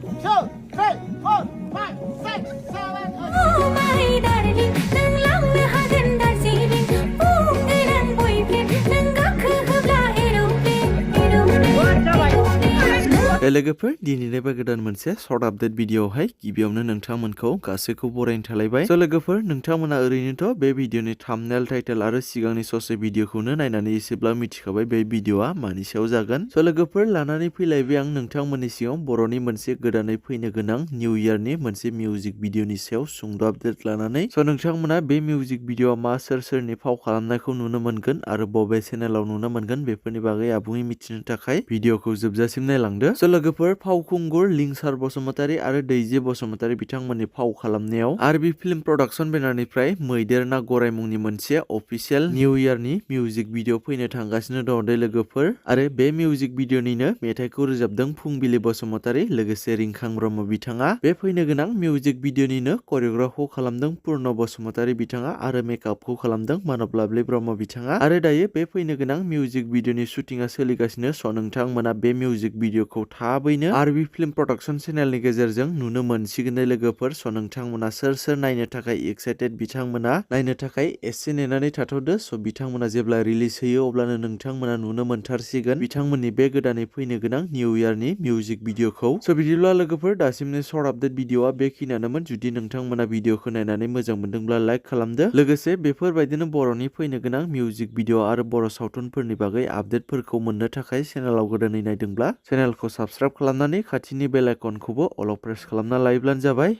2, 3, 4, 5, 6, 7, 8. Oh my darling, nang lamno hagen darjeeling, bungiran boyfriend, nang gakho hobla aeroplane, लोगोफोर दिनैनिबो गोदान मोनसे short update भिडिअआवहाय गिबियावनो नोंथांमोनखौ गासैखौ बरायनो थालायबाय। लोगोफोर नोंथांमोना ओरैनोथ' बे भिडिअनि थाम्बनेल टाइटेल आरो सिगांनि ससे भिडिअखौनो नायनानै एसेब्ला मिथिखाबाय बे भिडिअआ मानि सायाव जागोन। लोगोफोर लानानै फैलायबाय आं नोंथांमोननि सिगाङाव बर'नि मोनसे गोदानै फैनो गोनां निउ इयारनि मोनसे मिउजिक भिडिअनि सायाव सुंद' आपडेट लानानै नोंथांमोना बे मिउजिक भिडिअआ मा सोरनि फाव खालामनायखौ नुनो मोनगोन आरो बबे चेनेलाव नुनो मोनगोन बेफोरनि बागै आबुङै मिथिनो थाखाय भिडिअखौ जोबजासिम नायलांदो। लोगोफोर फावखुंगुर लिंसार बसुमतारी आरो दैजि बसुमतारी बिथांमोननि फाव खालामनायाव आरबि फिल्म प्रडाक्सन बेनारनिफ्राय मैदेर ना गराय मुंनि मोनसे अफिसियेल निउ इयारनि मिउजिक भिडिअ फैनो थांगासिनो दङ दे लोगोफोर। आरो बे मिउजिक भिडिअनिनो मेथाइखौ रोजाबदों फुंबिलि बसुमतारी लोगोसे रिंखां ब्रह्म बिथाङा। बे फैनो गोनां मिउजिक भिडिअनिनो करिय'ग्राफखौ खालामदों पुर्न बसुमतारी बिथाङा आरो मेकआपखौ खालामदों मानब लाभलि ब्रह्म बिथाङा। आरो दायो बे फैनो गोनां मिउजिक भिडिअनि शुटिंआ सोलिगासिनो नोंथांमोना बे मिउजिक भिडिअखौ थाबैनो आरबि फिल्म प्रडाक्सन चेनेलनि गेजेरजों नुनो मोनसिगोन लोगोफोर। नोंथांमोना सोर नायनो थाखाय एक्साइटेड बिथांमोना नायनो थाखाय एसे नेनानै थाथ'दो। बिथांमोना जेब्ला रिलिज होयो अब्लानो नोंथांमोना नुनो मोनथारसिगोन बिथांमोननि बे गोदानै फैनो गोनां निउ इयारनि मिउजिक भिडिअखौ। बिदिब्ला लोगोफोर दासिमनि सर्ट आपडेट भिडिअआ बेखिनियानोमोन। जुदि नोंथांमोना भिडिअखौ नायनानै मोजां मोनदोंब्ला लाइक खालामदो। लोगोसे बेफोरबायदिनो बर'नि फैनो गोनां मिउजिक भिडिअ आरो बर' सावथुनफोरनि बागै आपडेटफोरखौ मोननो थाखाय चेनेलाव गोदानै नायदोंब्ला चेनेलखौ साबस्क्राइब खालामनानै खाथिनि बेल आइकनखौबो अल प्रेस खालामना लायोब्लानो जाबाय।